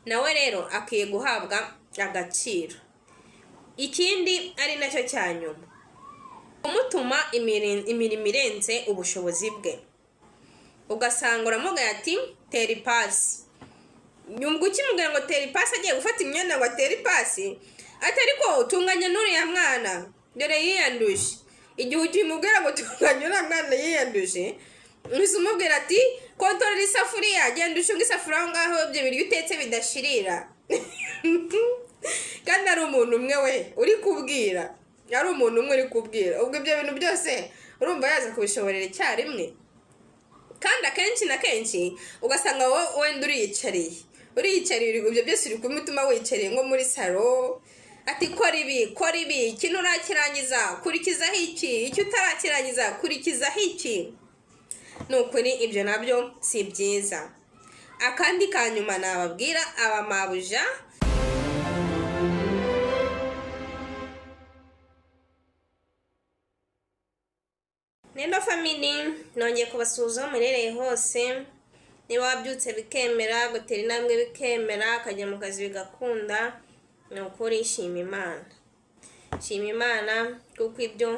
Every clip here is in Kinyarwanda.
Nawe rero akwiye guhabwa agaciro. Ikindi ari nacyo cya nyuma, kumutuma imirimo irenze ubushobozi bwe. Ugasanga uramubwira ati tera ipasi, nyuma ukimubwira ngo tera ipasi agiye gufata imyenda ngo atere ipasi, ati ariko utunganya n'uriya mwana dore yiyanduje. Igihe ukimubwira ngo tunganya uriya mwana yiyanduje, uhise umubwira ati kontorora isafuriya, genda ushunge isafuriya aho ngaho ibyo biryo utetse bidashirira. Kandi ari umuntu umwe we uri kubwira, ari umuntu umwe uri kubwira. Ubwo ibyo bintu byose urumva yaza kubishoborera icyarimwe? Kandi akenshi na kenshi ugasanga wowe wenda uriyicariye, uriyicariye, ibyo byose uri kumutuma wiyicariye nko muri salo, ati kora ibi, kora ibi, iki nturakirangiza, kurikizaho iki, icyo utarakirangiza kurikizaho iki. Ni ukuri ibyo nabyo si byiza. Akandi ka nyuma nababwira abamabuja, Nendo family, nongeye kubasuhuza aho muherereye hose. Niba wabyutse bikemera, gutera intambwe bikemera, ukajya mu kazi bigakunda, ni ukuri shima Imana, shima Imana kuko ibyo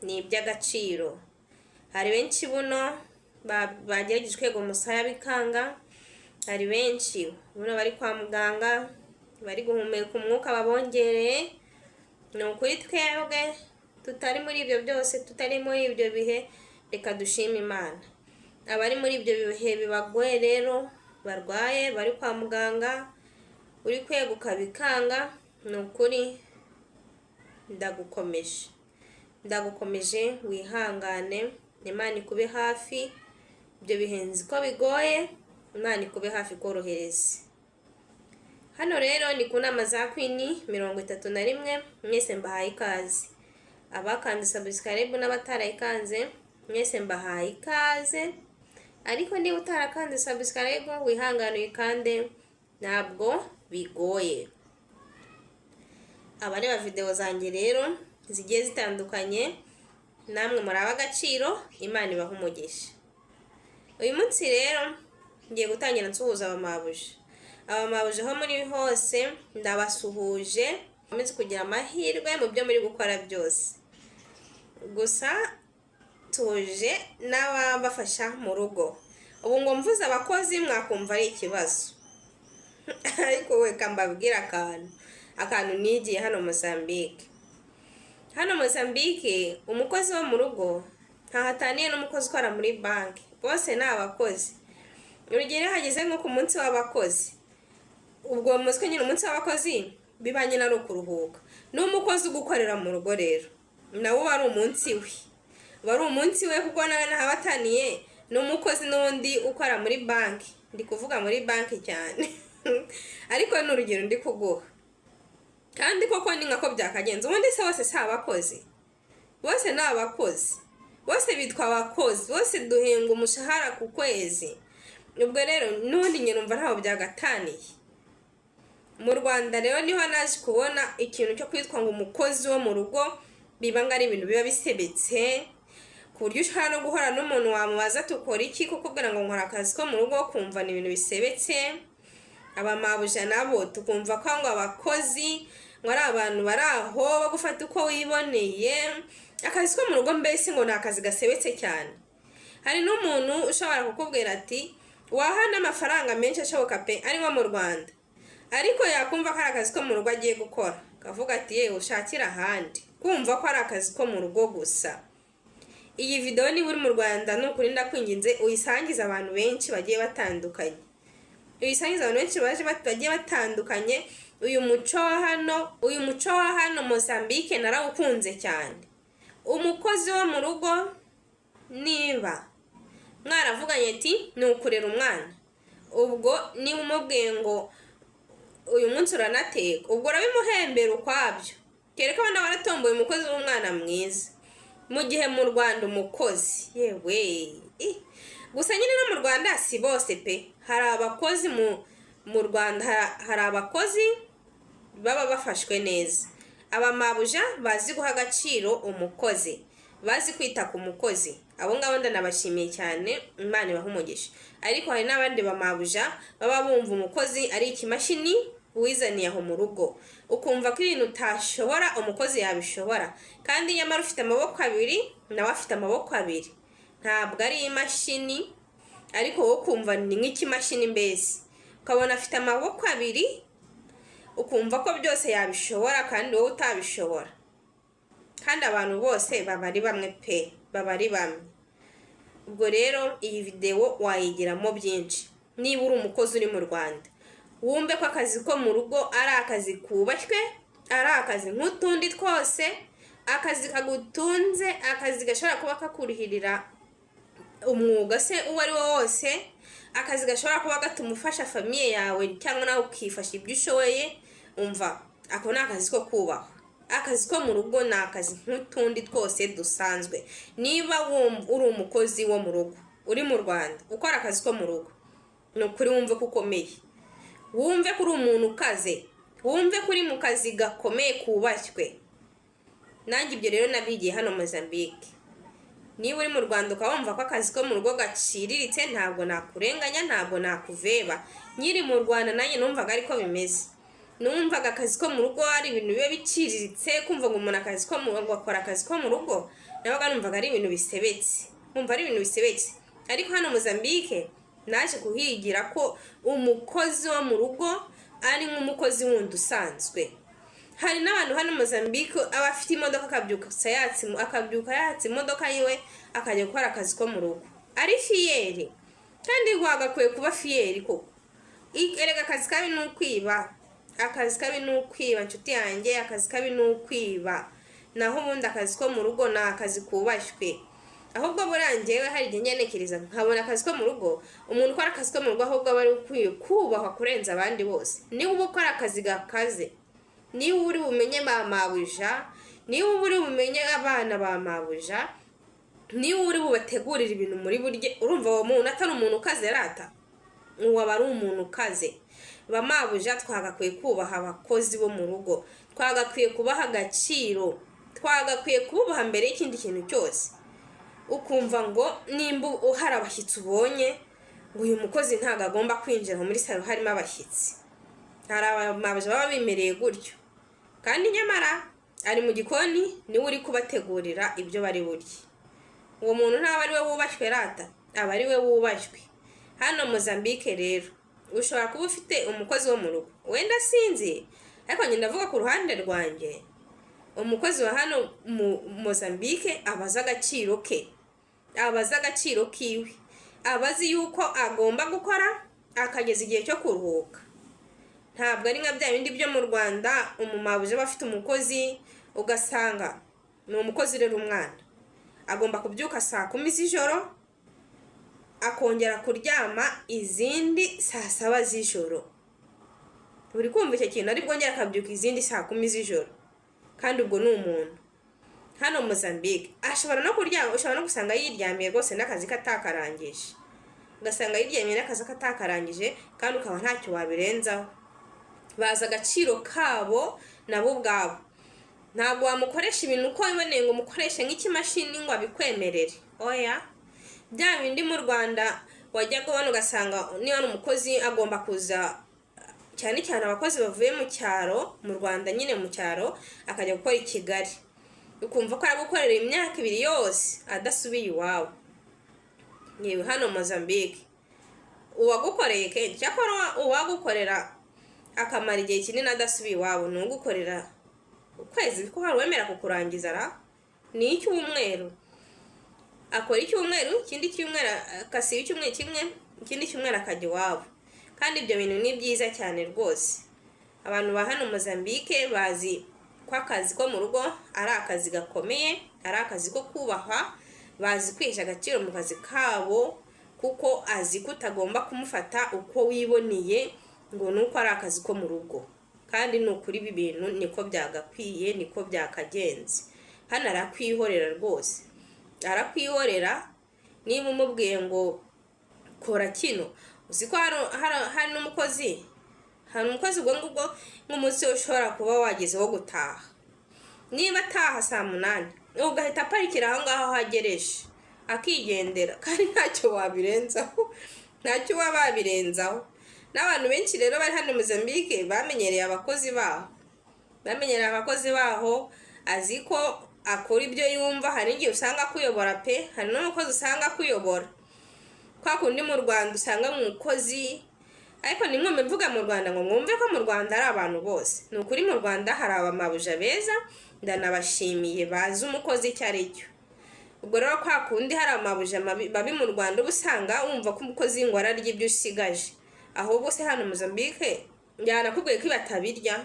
ni iby'agaciro. Hari benshi buno bagerageje kwega umusaya bikanga, hari benshi buno bari kwa muganga bari guhumeka umwuka babongereye. Ni ukuri twebwe tutari muri ibyo byose, tutari muri ibyo bihe, reka dushime Imana. Abari muri ibyo bihe bibagoye rero, barwaye, bari kwa muganga, uri kweguka bikanga, ni ukuri ndagukomeje, ndagukomeje wihangane, Imana ikube hafi. Ibyo bihe nzi ko bigoye, Imana ikube hafi ikorohereze. Hano rero ni ku nama za Queen 31, mwese mbahaye ikaze. Abakanze subscribe n'abatarayikanze mwese mbahaye ikaze. Ariko niba utarakanze subscribe wihangane uyikande, ntabwo bigoye. Abareba video zanjye rero zigiye zitandukanye, namwe muraba agaciro, Imana ibahe umugisha. Uyu munsi rero ngiye gutangira nsuhuza abamabuja. Abamabuja aho muri hose ndabasuhuje, mukomeze kugira amahirwe mu byo muri gukora byose. Gusa tuje n'ababafasha mu rugo. Ubu ngo mvuze abakozi mwakumva ari ikibazo. Ariko weka mbabwire akantu nigiye hano Mozambique. Hano Mozambique umukozi wo mu rugo ntahataniye n'umukozi ukora muri banki, bose ni abakozi. Urugero iyo hageze nko ku munsi w'abakozi, ubwo munsi nyine umunsi w'abakozi biba nyine ari ukuruhuka. N'umukozi ugukorera mu rugo rero nawe uba ari umunsi we, uba ari umunsi we kuko nawe ntabataniye n'umukozi n'undi ukora muri banki. Ndi kuvuga muri banki cyane ariko ni urugero ndi kuguha, kandi koko ni nkako byakagenze. Ubundi se bose si abakozi, bose ni abakozi, bose bitwa abakozi, bose duhembwa umushahara ku kwezi. Ubwo rero n'ubundi nyine numva ntaho byagataniye. Mu Rwanda rero niho naje kubona ikintu cyo kwitwa ngo umukozi wo mu rugo biba ngo ari ibintu biba bisebetse, ku buryo ushobora no guhura n'umuntu wamubaza tukora iki, kukubwira ngo nkora akazi ko mu rugo, kumva ni ibintu bisebetse. Abamabuja nabo tukumva ko ngo abakozi ngo ari abantu bari aho bagufata uko wiboneye. Akazi ko mu rugo mbese ngo ni akazi gasebetse cyane. Hari n'umuntu ushobora kukubwira ati waha n'amafaranga menshi ashoboka pe, ari nko mu Rwanda, ariko yakumva ko ari akazi ko mu rugo agiye gukora akavuga ati yewe ushakire ahandi, kumva ko ari akazi ko mu rugo gusa. Iyi video niba uri mu Rwanda ni ukuri ndakwinginze uyisangize abantu benshi bagiye batandukanye, uyisangize abantu benshi baje bagiye batandukanye. Uyu muco wa hano, uyu muco wa hano Mozambique narawukunze cyane. Umukozi wo mu rugo niba mwaravuganye ati ni ukurera umwana, ubwo niba umubwiye ngo uyu munsi uranateka, ubwo urabimuhembera ukwabyo, kereka abana baratomboye umukozi w'umwana mwiza. Mu gihe mu Rwanda umukozi yewe, gusa nyine no mu Rwanda si bose pe, hari abakozi mu Rwanda, hari abakozi baba bafashwe neza, abamabuja bazi guha agaciro umukozi. Bazi kwita ku mukozi. Abo ngabo ndanabashimiye cyane, Imana ibaha umugisha. Ariko hari n'abandi bamabuja baba bumva umukozi ari ikimashini wizaniye aho mu rugo, ukumva ko ibintu utashobora umukozi yabishobora, kandi nyamara ufite amaboko abiri, nawe afite amaboko abiri, ntabwo ari imashini. Ariko wowe ukumva ni nk'ikimashini mbese, ukabona afite amaboko abiri, ukumva ko byose yabishobora kandi wowe utabishobora. Kandi abantu bose baba ari bamwe pe, baba ari bamwe. Ubwo rero iyi videwo wayigiramo byinshi. Niba uri umukozi uri mu Rwanda, wumve ko akazi ko mu rugo ari akazi kubashywe, ari akazi nk'utundi twose, akazi kagutunze, akazi gashobora kuba kakurihirira umwuga se uwo ari wo wose, akazi gashobora kuba gatuma ufasha famille yawe cyangwa nawe ukifasha ibyo ushoboye. Umva, ako ni akazi ko kubahwa. Akazi ko mu rugo ni akazi nk'utundi twose dusanzwe. Niba wumva uri umukozi wo mu rugo uri mu Rwanda ukora akazi ko mu rugo, ni ukuri wumve ko ukomeye, wumve ko uri umuntu ukaze, wumve ko uri mu kazi gakomeye kubashywe. Nanjye ibyo rero nabigiye hano Mozambique. Niba uri mu Rwanda ukaba wumva ko akazi ko mu rugo gaciriritse, ntabwo nakurenganya, ntabwo nakuveba. Nkiri mu Rwanda nanjye numvaga ariko bimeze. Numvaga akazi ko mu rugo ari ibintu biba biciriritse, kumva ngo umuntu akazi ko mu ngo akora akazi ko mu rugo, nabaga numvaga ari ibintu bisebetse, nkumva ari ibintu bisebetse. Ariko hano Mozambique naje kuhigira ko umukozi wo mu rugo ari nk'umukozi wundi usanzwe. Hari n'abantu hano Mozambique aba afite imodoka, akabyuka yatse imodoka yiwe, akajya gukora akazi ko mu rugo ari fier, kandi wagakwiye kuba fier koko. Erega akazi kabi ni ukwiba, akazi kabi ni ukwiba, inshuti yanjye, akazi kabi ni ukwiba. Naho ubundi akazi ko mu rugo ni akazi kubashywe. Ahubwo buriya njyewe hari igihe njya ntekereza nkabona akazi ko mu rugo, umuntu ukora akazi ko mu rugo ahubwo aba ari ukwiye kubahwa kurenza abandi bose. Niba uba ukora akazi gakaze, niba uri bumenye ba mabuja, niba uri bumenye abana ba mabuja, niba uri bubategurire ibintu muri burye, urumva uwo muntu atari umuntu ukaze rata? Uwo aba ari umuntu ukaze. Ba mabuja, twagakwiye kubaha abakozi bo mu rugo, twagakwiye kubaha agaciro, twagakwiye kububaha mbere y'ikindi kintu cyose. Ukumva ngo nimba hari abashyitsi ubonye, ngo uyu mukozi ntabwo agomba kwinjira muri salo harimo abashyitsi. Hari abamabuja baba bimereye gutyo, kandi nyamara ari mu gikoni, niwe uri kubategurira ibyo bari burye. Uwo muntu ntaba ari we wubashywe rata? Aba ari we wubashywe. Hano Mozambique rero ushobora kuba ufite umukozi wo mu rugo, wenda sinzi, ariko njye ndavuga ku ruhande rwanjye, umukozi wa hano mu Mozambique aba azi agaciro ke, aba azi agaciro kiwe, aba azi yuko agomba gukora akageza igihe cyo kuruhuka. Ntabwo ari nka bya bindi byo mu Rwanda, umumabuja aba afite umukozi, ugasanga ni umukozi urera umwana, agomba kubyuka saa 10 z'ijoro, akongera kuryama izindi saa 7 z'ijoro. Uri kumva icyo kintu? Ari bwongere akabyuka izindi saa 10 z'ijoro, kandi ubwo ni umuntu. Hano Mozambique ashobora no kuryama, ushobora no gusanga yiryamiye rwose n'akazi katakarangije, ugasanga yiryamiye n'akazi katakarangije, kandi ukaba ntacyo wabirenzaho. Bazi agaciro kabo nabo ubwabo. Ntabwo wamukoresha ibintu uko wiboneye, ngo umukoreshe nk'ikimashini ngo abikwemerere, oya. Bya bindi mu Rwanda wajyaga ubona, ugasanga niba ari umukozi agomba kuza, cyane cyane abakozi bavuye mu cyaro mu Rwanda nyine, mu cyaro akajya gukora i Kigali, ukumva ko aragukorera imyaka 2 yose adasubiye iwabo. Yewe, hano Mozambique uwagukoreye kenshi, cyakora uwagukorera akamara igihe kinini adasubiye iwabo ni ugukorera ukwezi, kuko hari uwemera kukurangiza ra ni icyumweru, akora icyumweru, ikindi cyumweru akasiba icyumweru kimwe, ikindi cyumweru akajya iwabo. Kandi ibyo bintu ni byiza cyane rwose. Abantu ba hano Mozambique bazi ko akazi ko mu rugo ari akazi gakomeye, ari akazi ko kubahwa. Bazi kwihesha agaciro mu kazi kabo, kuko azi ko utagomba kumufata uko wiboneye ngo ni uko ari akazi ko mu rugo. Kandi ni ukuri, ibi bintu niko byagakwiye, niko byakagenze. Hano arakwihorera rwose, arakwihorera. Niba umubwiye ngo kora kino, uzi ko hari n'umukozi, hari umukozi ubwo ngubwo nk'umunsi ushobora kuba wageze wo gutaha, niba ataha saa 8. Ugahita aparikira aho ngaho aho agereje, akigendera, kandi ntacyo wabirenzaho, ntacyo uba wabirenzaho. N'abantu benshi rero bari hano Mozambique bamenyereye abakozi baho, bamenyereye abakozi baho, azi ko akora ibyo yumva. Hari igihe usanga akuyobora pe, hari n'umukozi usanga akuyobora kwa kundi mu Rwanda usanga umukozi. Ariko nimwumve mvuga mu Rwanda ngo mwumve ko mu Rwanda ari abantu bose. Ni ukuri, mu Rwanda hari abamabuja beza, ndanabashimiye, bazi umukozi icyo ari cyo. Ubwo rero kwa kundi hari amabuja babi mu Rwanda, uba usanga wumva ko umukozi ngo ararya ibyo usigaje. Ahubwo se hano Mozambique yanakubwiye ko batabirya,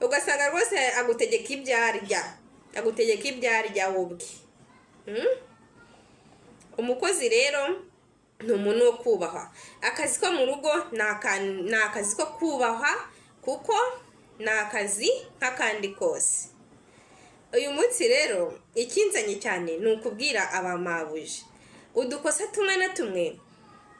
ugasanga rwose agutegeka ibyo arya, agutegeka ibyo arya we ubwe. Umukozi rero ni umuntu wo kubahwa. Akazi ko mu rugo ni akazi ko kubahwa, kuko ni akazi nk'akandi kose. Uyu munsi rero ikinzanye cyane ni ukubwira abamabuja udukosa tumwe na tumwe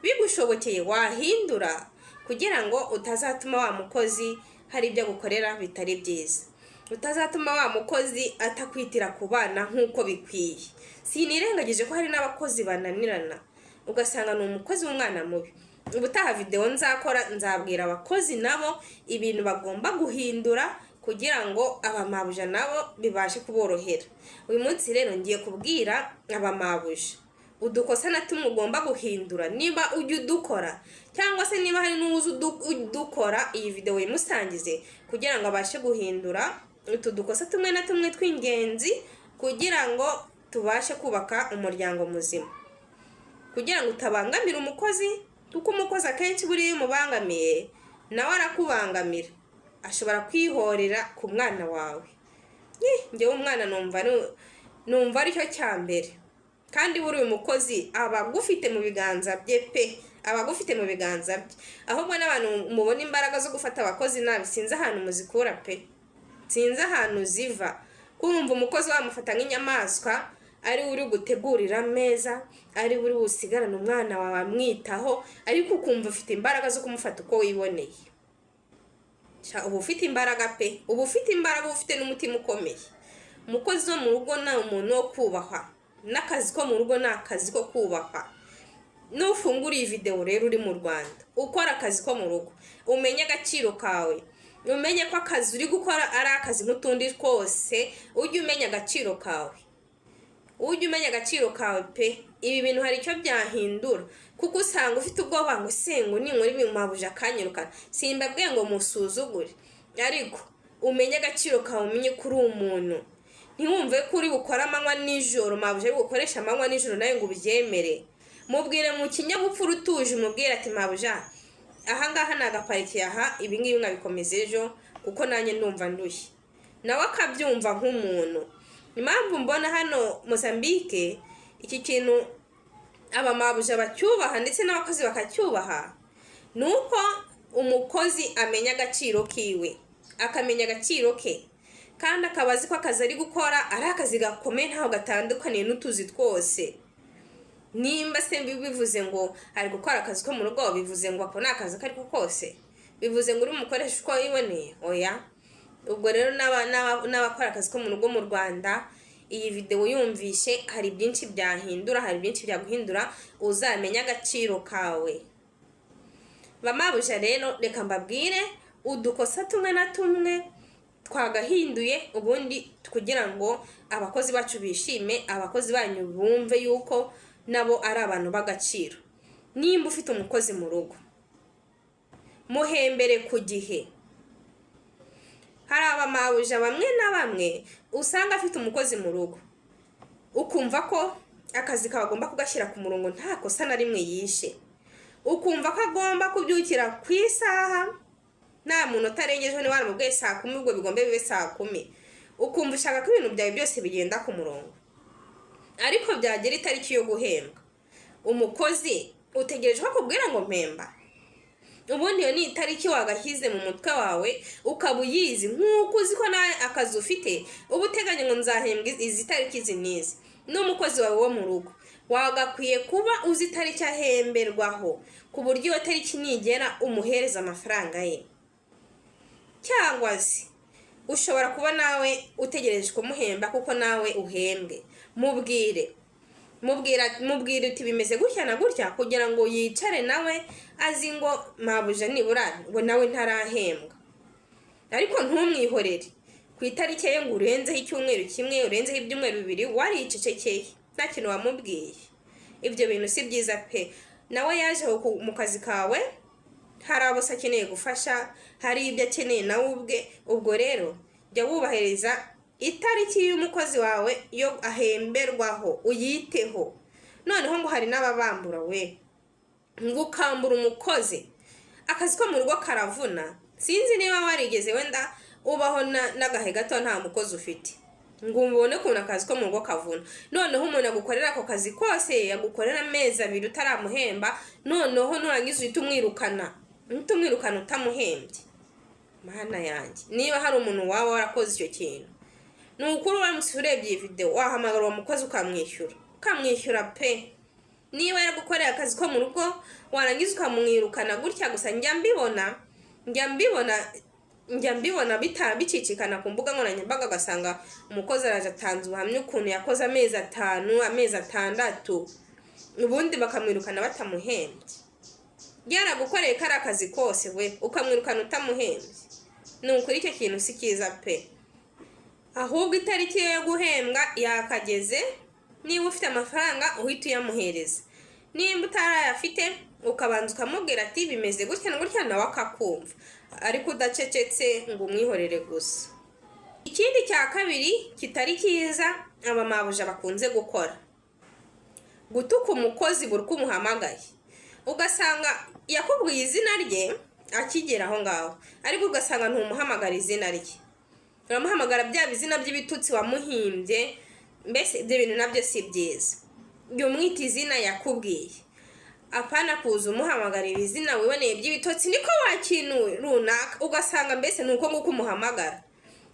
bigushobokeye wahindura, kugira ngo utazatuma wa mukozi hari ibyo agukorera bitari byiza, utazatuma wa mukozi atakwitira ku bana nk'uko bikwiye. Sinirengagije ko hari n'abakozi bananirana, ugasanga ni umukozi w'umwana mubi. Ubutaha videwo nzakora, nzabwira abakozi nabo ibintu bagomba guhindura kugira ngo abamabuja nabo bibashe kuborohera. Uyu munsi rero ngiye kubwira abamabuja udukosa na tumwe ugomba guhindura niba ujya udukora, cyangwa se niba hari n'uwuzi udukora, iyi videwo yimusangize kugira ngo abashe guhindura utu dukosa tumwe na tumwe tw'ingenzi, kugira ngo tubashe kubaka umuryango muzima, kugira ngo utabangamira umukozi, kuko umukozi akenshi buriya iyo umubangamiye nawe arakubangamira, ashobora kwihorera ku mwana wawe. Njyewe umwana numva aricyo cya mbere, kandi buriya umukozi aba agufite mu biganza bye pe, aba agufite mu biganza bye. Ahubwo n'abantu mubona imbaraga zo gufata abakozi nabi, sinzi ahantu muzikura pe, sinzi ahantu ziva. Kumva umukozi wamufata nk'inyamaswa, ari we uri gutegurira ameza, ari we uri busigarane umwana wawe amwitaho, ariko ukumva ufite imbaraga zo kumufata uko wiboneye. Sha, uba ufite imbaraga pe, uba ufite imbaraga, uba ufite n'umutima ukomeye. Umukozi wo mu rugo ni umuntu wo kubahwa, n'akazi ko mu rugo ni akazi ko kubahwa. Nufungura iyi videwo rero uri mu Rwanda ukora akazi ko mu rugo, umenye agaciro kawe, umenye ko akazi uri gukora ari akazi nk'utundi twose. Ujye umenya agaciro kawe, ujye umenya agaciro kawe pe. Ibi bintu hari icyo byahindura, kuko usanga ufite ubwoba ngo se ngo ninkora ibi mabuja akanyirukana. Simbabwiye ngo musuzugure, ariko umenye agaciro kawe, umenye ko uri umuntu. Ntiwumve ko uri bukore amanywa nijoro, mabuja ari bukoresha amanywa nijoro nawe ngo ubyemere. Mubwire mu kinyabupfura utuje, umubwire ati: "Mabuja, ahangaha nagaparikiye aha, ibi ngibi nkabikomeza ejo kuko nanjye ndumva ndushye." Nawe akabyumva nk'umuntu. Impamvu mbona hano Mozambique iki kintu abamabuja bacyubaha ndetse n'abakozi bakacyubaha, ni uko umukozi amenya agaciro kiwe, akamenya agaciro ke, kandi akaba azi ko akazi ari gukora ari akazi gakomeye, ntaho gatandukaniye n'utuzi twose. Nimba se bivuze ngo ari gukora akazi ko mu rugo, bivuze ngo ako ni akazi ako ari ko kose? Bivuze ngo uri umukoresha uko wiboneye? Oya. Ubwo rero n'abakora akazi ko mu rugo mu Rwanda, iyi videwo yumvishe hari byinshi byahindura, hari byinshi byaguhindura, uzamenya agaciro kawe. Bamabuja rero, reka mbabwire udukosa tumwe na tumwe twagahinduye ubundi kugira ngo abakozi bacu bishime, abakozi banyu bumve yuko nabo ari abantu b'agaciro. Nimba ufite umukozi mu rugo, muhembere ku gihe. Hari abamabuja bamwe na bamwe usanga afite umukozi mu rugo, ukumva ko akazi kawe agomba kugashyira ku murongo, nta kosa na rimwe yishe, ukumva ko agomba kubyukira ku isaha nta muntu utarengejeho. Niba waramubwiye saa 10, ubwo bigomba bibe saa 10. Ukumva ushaka ko ibintu byawe byose bigenda ku murongo, ariko byagera itariki yo guhembwa umukozi, utegereje ko akubwira ngo mpemba. Ubundi iyo ni itariki wagashyize mu mutwe wawe, ukaba uyizi, nk'uko uzi ko nawe akazi ufite uba uteganya ngo nzahembwa izi tariki izi n'izi. N'umukozi wawe wo mu rugo wagakwiye kuba uzi itariki ahemberwaho, ku buryo iyo tariki nigera umuhereza amafaranga ye. Cyangwa se Ushobora kuba nawe utegereje kumuhemba kuko nawe uhembwe. Mubwire, mubwira uti bimeze gutya na gutya, kugira ngo yicare nawe azi ngo mabuja nibura ngo nawe ntarahembwa. Ariko ntumwihorere ku itariki ye ngo urenzeho icyumweru kimwe, urenzeho ibyumweru 2, waricecekeye nta kintu wamubwiye. Ibyo bintu si byiza pe. Nawe yaje mu kazi kawe, hari abo se akeneye gufasha, hari ibyo akeneye nawe ubwe. Ubwo rero jya wubahiriza itariki y'umukozi wawe yo ahemberwaho, uyiteho. Noneho ngo hari n'ababambura we, ngo ukambura umukozi. Akazi ko mu rugo karavuna. Sinzi niba warigeze wenda ubaho n'agahe gato nta mukozi ufite, ngo ubone ukuntu akazi ko mu rugo kavuna. Noneho umuntu agukorera ako kazi kose, yagukorera amezi 2 utaramuhemba, noneho nurangiza uhita umwirukana, uhita umwirukana utamuhembye. Mana yanjye, niba hari umuntu waba warakoze icyo kintu, ni ukuri uramutse urebye iyi videwo wahamagara uwo mukozi ukamwishyura, ukamwishyura pe. Niba yaragukoreye akazi ko mu rugo warangiza ukamwirukana gutya gusa, njya mbibona bicicikana ku mbuga nkoranyambaga, ugasanga umukozi araje atanze ubuhamya ukuntu yakoze amezi 5, amezi 6, ubundi bakamwirukana batamuhembye. Yaragukoreye kariya kazi kose we, ukamwirukana utamuhembye, ni ukuri icyo kintu si cyiza pe. Ahubwo itariki ye yo guhembwa yakageze, niba ufite amafaranga uhita uyamuhereza, nimba utarayafite ukabanza ukamubwira ati bimeze gutya na gutya, nawe akakumva, ariko udacecetse ngo umwihorere gusa. Ikindi cya kabiri kitari cyiza abamabuja bakunze gukora, gutuka umukozi buri uko umuhamagaye. Ugasanga yakubwiye izina rye akigera aho ngaho, ariko ugasanga ntumuhamagara izina rye, uramuhamagara bya bizina by'ibitutsi wamuhimbye. Mbese ibyo bintu nabyo si byiza. Jya umwita izina yakubwiye, apana kuza umuhamagara ibizina wiboneye by'ibitotsi, niko wakintu runaka, ugasanga mbese ni uko nguko umuhamagara.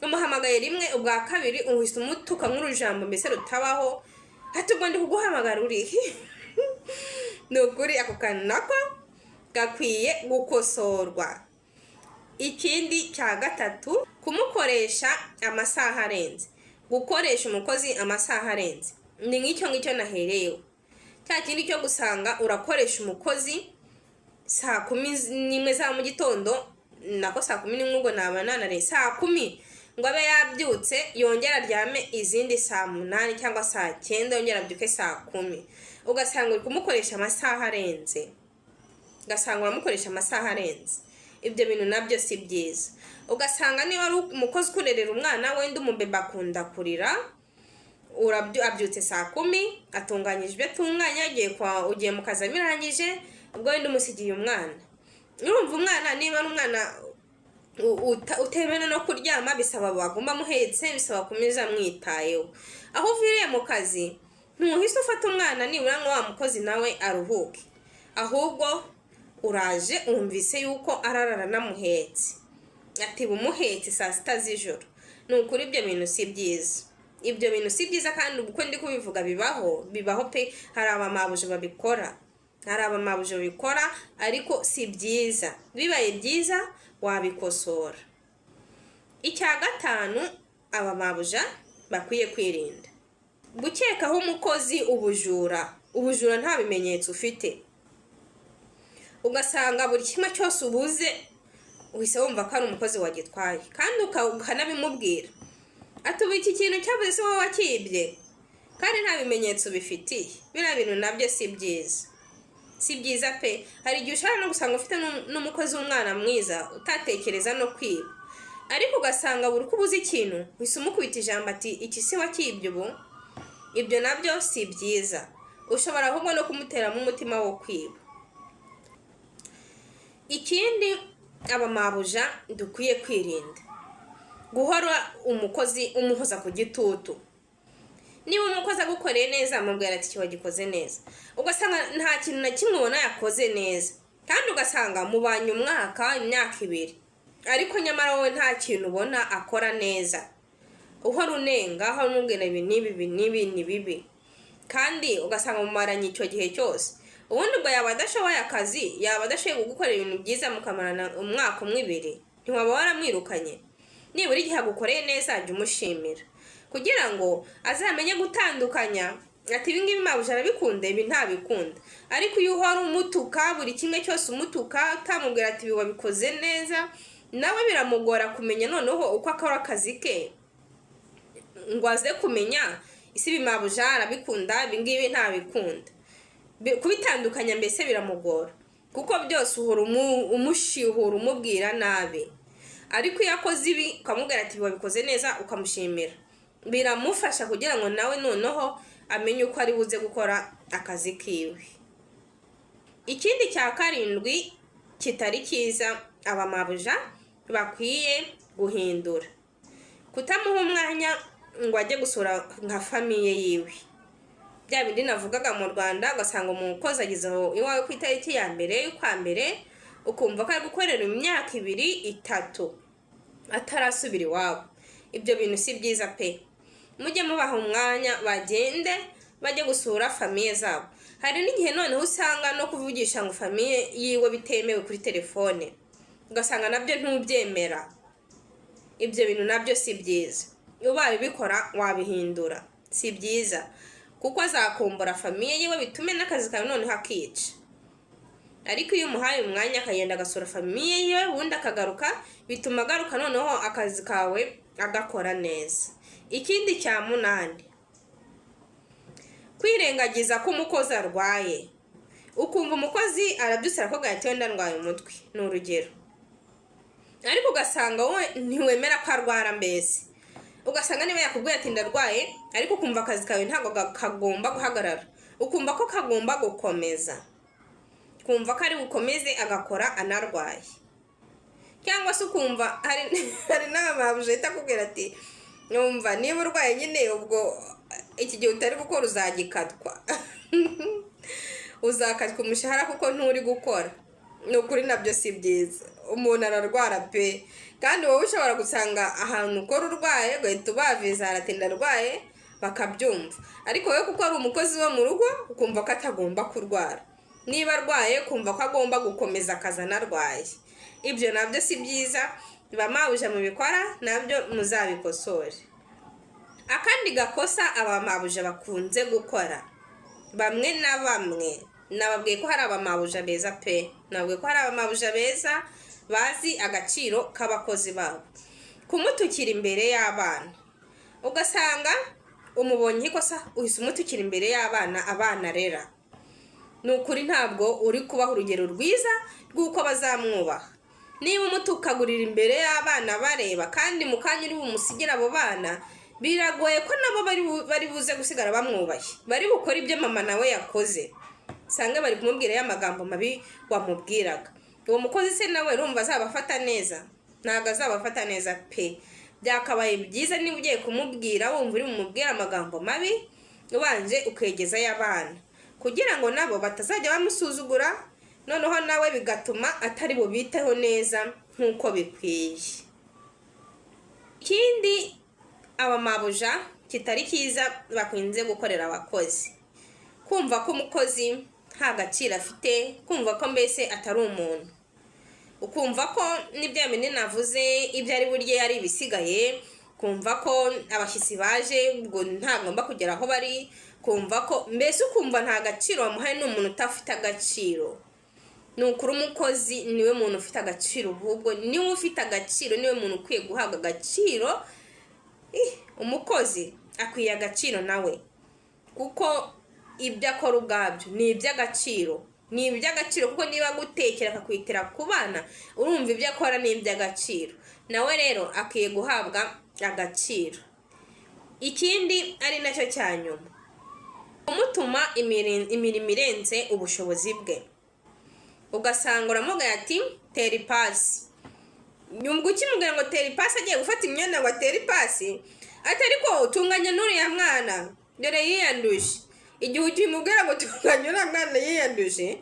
Umuhamagaye rimwe, ubwa kabiri uhise umutuka nk'urujambo mbese rutabaho, ati ubwo ndi kuguhamagara urihe? Ni ukuri ako kantu nako gakwiye gukosorwa. Ikindi cya gatatu, kumukoresha amasaha arenze. Gukoresha umukozi amasaha arenze ni nk'icyo ngicyo nahereyeho, cya kindi cyo gusanga urakoresha umukozi saa 11 za mu gitondo, nako saa 11 ubwo naba nanariye, saa 10 ngo abe yabyutse, yongere aryame izindi saa 8 cyangwa saa 9, yongere abyuke saa 10. Ugasanga uri kumukoresha amasaha arenze, ugasanga uramukoresha amasaha arenze. Ibyo bintu nabyo si byiza. Ugasanga niba ari umukozi ukurerera umwana, wenda umubebe akunda kurira, abyutse saa 10, atunganyije ibyo atunganya, ugiye mu kazi abirangije, ubwo wenda umusigiye umwana. Urumva umwana niba ari umwana utemewe no kuryama, bisaba baguma amuhetse, bisaba kumeza amwitayeho. Aho uviriye mu kazi ntuhise ufata umwana nibura ngo wa mukozi nawe aruhuke, ahubwo uraje wumvise yuko ararara anamuhetse, ati bumuhetse saa 6 z'ijoro. Ni ukuri ibyo bintu si byiza, ibyo bintu si byiza. Kandi uko ndi kubivuga bibaho, bibaho pe. Hari abamabuja babikora, hari abamabuja babikora, ariko si byiza. Bibaye byiza wabikosora. Icya gatanu abamabuja bakwiye kwirinda, gukekaho umukozi ubujura. Ubujura nta bimenyetso ufite, ugasanga buri kimwe cyose ubuze uhise wumva ko ari umukozi wagitwaye, kandi ukanabimubwira ati ubu iki kintu cyabuze si wowe wakibye, kandi nta bimenyetso bifitiye. Biriya bintu nabyo si byiza, si byiza pe. Hari igihe ushobora no gusanga ufite n'umukozi w'umwana mwiza utatekereza no kwiba, ariko ugasanga buri uko ubuze ikintu uhise umukubita ijambo ati iki si wakibye ubu. Ibyo nabyo si byiza, ushobora ahubwo no kumuteramo umutima wo kwiba. Ikindi abamabuja dukwiye kwirinda, guhora umukozi umuhoza ku gitutu. Niba umukozi agukoreye neza, amubwira ati iki wagikoze neza. Ugasanga nta kintu na kimwe ubona yakoze neza, kandi ugasanga mubanye umwaka, imyaka 2, ariko nyamara wowe nta kintu ubona akora neza. Uhora unenga, uhora umubwira ibi n'ibi, ibi n'ibi ni bibi, kandi ugasanga mumaranye icyo gihe cyose. Ubundi ubwo yaba adashoboye akazi, yaba adashoboye kugukorera ibintu byiza, mukamarana umwaka umwe, 2, ntiwaba waramwirukanye? Nibura igihe agukoreye neza, jya umushimira kugira ngo azamenye gutandukanya ati: "Ibi ngibi mabuja arabikunda, ibi ntabikunda." Ariko iyo uhora umutuka, buri kimwe cyose umutuka, utamubwira ati: "Ibi wabikoze neza," nawe biramugora kumenya noneho uko akora akazi ke, ngo aze kumenya isi ibi mabuja arabikunda, ibi ngibi ntabikunda. Kubitandukanya mbese biramugora, kuko byose uhora umushihura, umubwira nabi. Ariko iyo akoze ibi ukamubwira ati: "Ibi wabikoze neza," ukamushimira, biramufasha kugira ngo nawe noneho amenye uko ari buze gukora akazi kiwe. Ikindi cya karindwi kitari cyiza abamabuja bakwiye guhindura: kutamuha umwanya ngo ajye gusura nka famille yiwe. Bya bindi navugaga mu Rwanda, ugasanga umukozi ageze aho iwawe ku itariki ya mbere y'ukwa mbere, ukumva ko ari gukorera imyaka 2, 3 atarasubira iwabo. Ibyo bintu si byiza pe. Mujye mubaha umwanya bagende bajye gusura famille zabo. Hari n'igihe noneho usanga no kuvugisha ngo famille yiwe bitemewe kuri telefone, ugasanga nabyo ntubyemera. Ibyo bintu nabyo si byiza. Ubaye ubikora wabihindura, si byiza, kuko azakumbura famille yiwe, bitume n'akazi kawe noneho akica. Ariko iyo umuhaye umwanya akagenda agasura famille yiwe, ubundi akagaruka, bituma agaruka noneho akazi kawe agakora neza. Ikindi cya munani: kwirengagiza ko umukozi arwaye. Ukumva umukozi arabyutse arakubwira ati: "Wenda ndwaye umutwe," ni urugero, ariko ugasanga wowe ntiwemera ko arwara. Mbese ugasanga niba yakubwiye ati: "Ndarwaye," ariko ukumva akazi kawe ntabwo kagomba guhagarara, ukumva ko kagomba gukomeza, kumva ko ari bukomeze agakora anarwaye. Cyangwa se ukumva hari n'abamabuja ahita akubwira ati: "Numva niba urwaye nyine, ubwo iki gihe utari gukora uzagikatwa, uzakatwa umushahara kuko nturi gukora." Ni ukuri nabyo si byiza. Umuntu ararwara pe, kandi wowe ushobora gusanga ahantu ukora urwaye ugahita ubaviza ati: "Ndarwaye," bakabyumva. Ariko wowe kuko ari umukozi wo mu rugo, ukumva ko atagomba kurwara. Niba arwaye, ukumva ko agomba gukomeza akazi anarwaye. Ibyo nabyo si byiza. Ba mabuja mubikora, nabyo muzabikosore. Akandi gakosa abamabuja bakunze gukora bamwe na bamwe, nababwiye ko hari abamabuja beza pe, nababwiye ko hari abamabuja beza bazi agaciro k'abakozi babo: kumutukira imbere y'abana. Ugasanga umubonye ikosa, uhise umutukira imbere y'abana, abana arera. Ni ukuri ntabwo uri kubaha urugero rwiza rw'uko bazamwubaha niba umutukagurira imbere y'abana bareba. Kandi mu kanya uri bumusigire abo bana, biragoye ko nabo bari buze gusigara bamwubaye. Bari bukore ibyo mama nawe yakoze, usanga bari kumubwira ya magambo mabi wamubwiraga. Uwo mukozi se nawe urumva azabafata neza? Ntabwo azabafata neza pe. Byakabaye byiza niba ugiye kumubwira, wumva uri bumubwire amagambo mabi, ubanje ukegezayo abana kugira ngo nabo batazajya bamusuzugura, noneho nawe bigatuma atari bubiteho neza nk'uko bikwiye. Ikindi abamabuja kitari cyiza bakunze gukorera abakozi: kumva ko umukozi nta gaciro afite, kumva ko mbese atari umuntu, ukumva ko n'ibya bindi navuze, ibyo ari burye ari ibisigaye, kumva ko abashyitsi baje ubwo ntagomba kugera aho bari, kumva ko mbese ukumva nta gaciro wamuhaye, ni umuntu udafite agaciro. Ni ukuri umukozi niwe muntu ufite agaciro, ahubwo niwe ufite agaciro, niwe muntu ukwiye guhabwa agaciro. Umukozi akwiye agaciro nawe, kuko ibyo akora ubwabyo ni iby'agaciro, ni iby'agaciro, kuko niba agutekera, akakwitira ku bana, urumva ibyo akora ni iby'agaciro. Nawe rero akwiye guhabwa agaciro. Ikindi ari nacyo cya nyuma: kumutuma imirimo irenze ubushobozi bwe. Ugasanga uramubwira ati: "Tera ipasi." Nyuma ukimubwira ngo tera ipasi, agiye gufata imyenda ngo atere ipasi, ati: "Ariko utunganya n'uriya mwana, dore yiyanduje." Igihe ukimubwira ngo tunganya uriya mwana yiyanduje,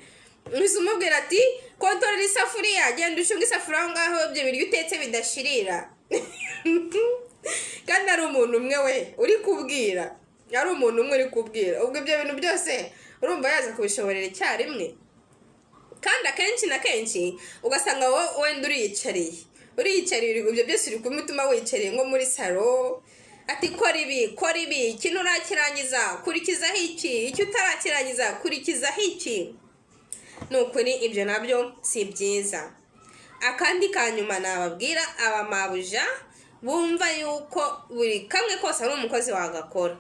uhise umubwira ati: "Kontorora isafuriya, genda ucunge isafuriya aho ngaho, ibyo biryo utetse bidashirira." Kandi ari umuntu umwe we uri kubwira, ari umuntu umwe uri kubwira. Ubwo ibyo bintu byose urumva yaza kubishoborera icyarimwe? Kandi akenshi na kenshi ugasanga wowe wenda uriyicariye, Uriyicariye, ibyo byose uri kumutuma wicariye nko muri salo, ati: "Kora ibi, kora ibi, iki nturakirangiza, kurikizaho iki, icyo utarakirangiza, kurikizaho iki." Ni ukuri ibyo nabyo si byiza. Akandi ka nyuma nababwira, abamabuja bumva yuko buri kamwe kose ari umukozi wagakora,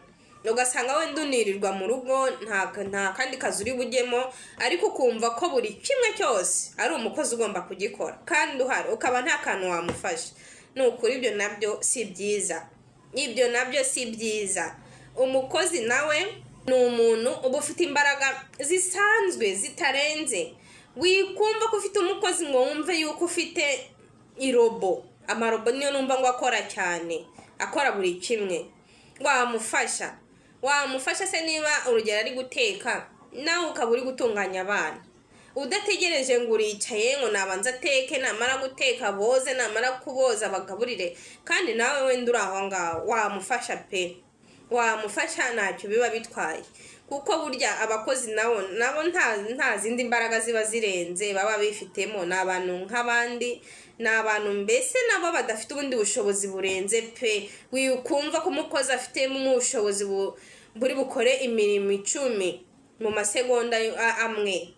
ugasanga wenda unirirwa mu rugo, nta kandi kazi uri bujyemo, ariko ukumva ko buri kimwe cyose ari umukozi ugomba kugikora kandi uhari ukaba nta kantu wamufasha. Ni ukuri ibyo nabyo si byiza, ibyo nabyo si byiza. Umukozi nawe ni umuntu uba ufite imbaraga zisanzwe zitarenze. Wikumva ko ufite umukozi ngo wumve yuko ufite irobo. Amarobo niyo numva ngo akora cyane, akora buri kimwe. Wamufasha, wamufasha se niba urugero ari guteka, nawe ukaba uri gutunganya abana, udategereje ngo uricaye ngo nabanza ateke, namara guteka boze, namara kuboza bagaburire, kandi nawe wenda uri aho ngaho? Wamufasha pe, wamufasha, ntacyo biba bitwaye, kuko burya abakozi nabo nta zindi mbaraga ziba zirenze baba bifitemo. Ni abantu nk'abandi, ni abantu mbese nabo badafite ubundi bushobozi burenze pe. Wikumva ko umukozi afitemo ubushobozi buri bukore imirimo 10 mu masegonda amwe.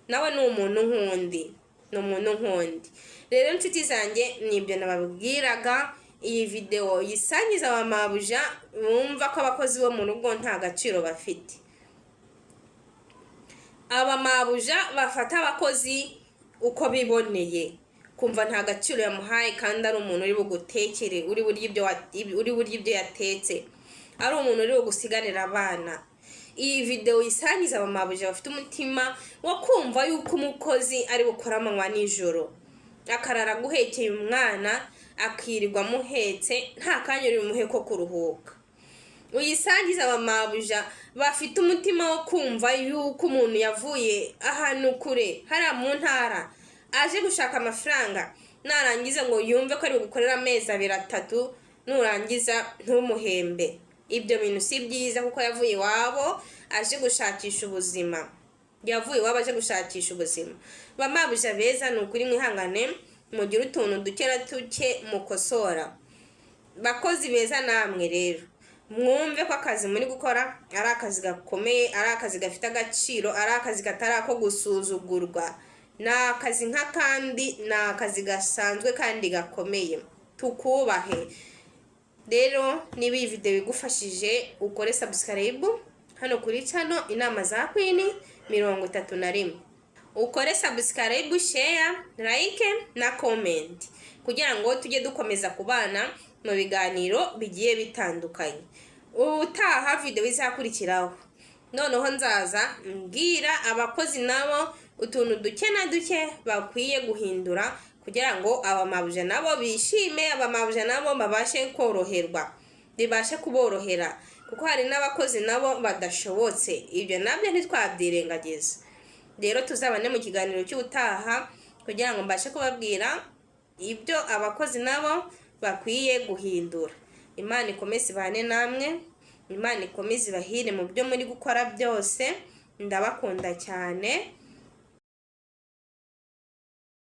Nawe ni umuntu nk'undi, ni umuntu nk'undi. Rero inshuti zanjye, ni ibyo nababwiraga. Iyi videwo yisangiza abamabuja bumva ko abakozi bo mu rugo nta gaciro bafite, abamabuja bafata abakozi uko biboneye, kumva nta gaciro yamuhaye kandi ari umuntu uri bugutekere, uri burye ibyo yatetse, ari umuntu uri bugusiganira abana. Iyi videwo yisangiza abamabuja bafite umutima wo kumva yuko umukozi ari bukore amanywa nijoro, akarara aguhekeye umwana, akirirwa amuhetse, nta kanya uri bumuhe ko kuruhuka. Uyisangiza abamabuja bafite umutima wo kumva yuko umuntu yavuye ahantu kure hariya mu ntara aje gushaka amafaranga, narangiza ngo yumve ko ari bugukorere amezi 2, 3, nurangiza ntumuhembe. Ibyo bintu si byiza, kuko yavuye iwabo aje gushakisha ubuzima, yavuye iwabo aje gushakisha ubuzima. Bamabuja beza, ni ukuri mwihangane, mugire utuntu duke na duke mukosora. Bakozi beza namwe rero, mwumve ko akazi muri gukora ari akazi gakomeye, ari akazi gafite agaciro, ari akazi katari ako gusuzugurwa. Ni akazi nk'akandi, ni akazi gasanzwe kandi gakomeye, tukubahe. Rero niba iyi video igufashije, ukore subscribe hano kuri channel Inama za Queen 31, ukore subscribe, share, like na comment, kugira ngo tujye dukomeza kubana mu biganiro bigiye bitandukanye. Ubutaha video izakurikiraho, noneho nzaza mbwira abakozi nabo utuntu duke na duke bakwiye guhindura kugira ngo abamabuja nabo bishime, abamabuja nabo babashe koroherwa, bibashe kuborohera, kuko hari n'abakozi nabo badashobotse. Ibyo nabyo ntitwabyirengagiza. Rero tuzabane mu kiganiro cy'ubutaha kugira ngo mbashe kubabwira ibyo abakozi nabo bakwiye guhindura. Imana ikomeze ibane namwe, Imana ikomeze ibahire mu byo muri gukora byose. Ndabakunda cyane.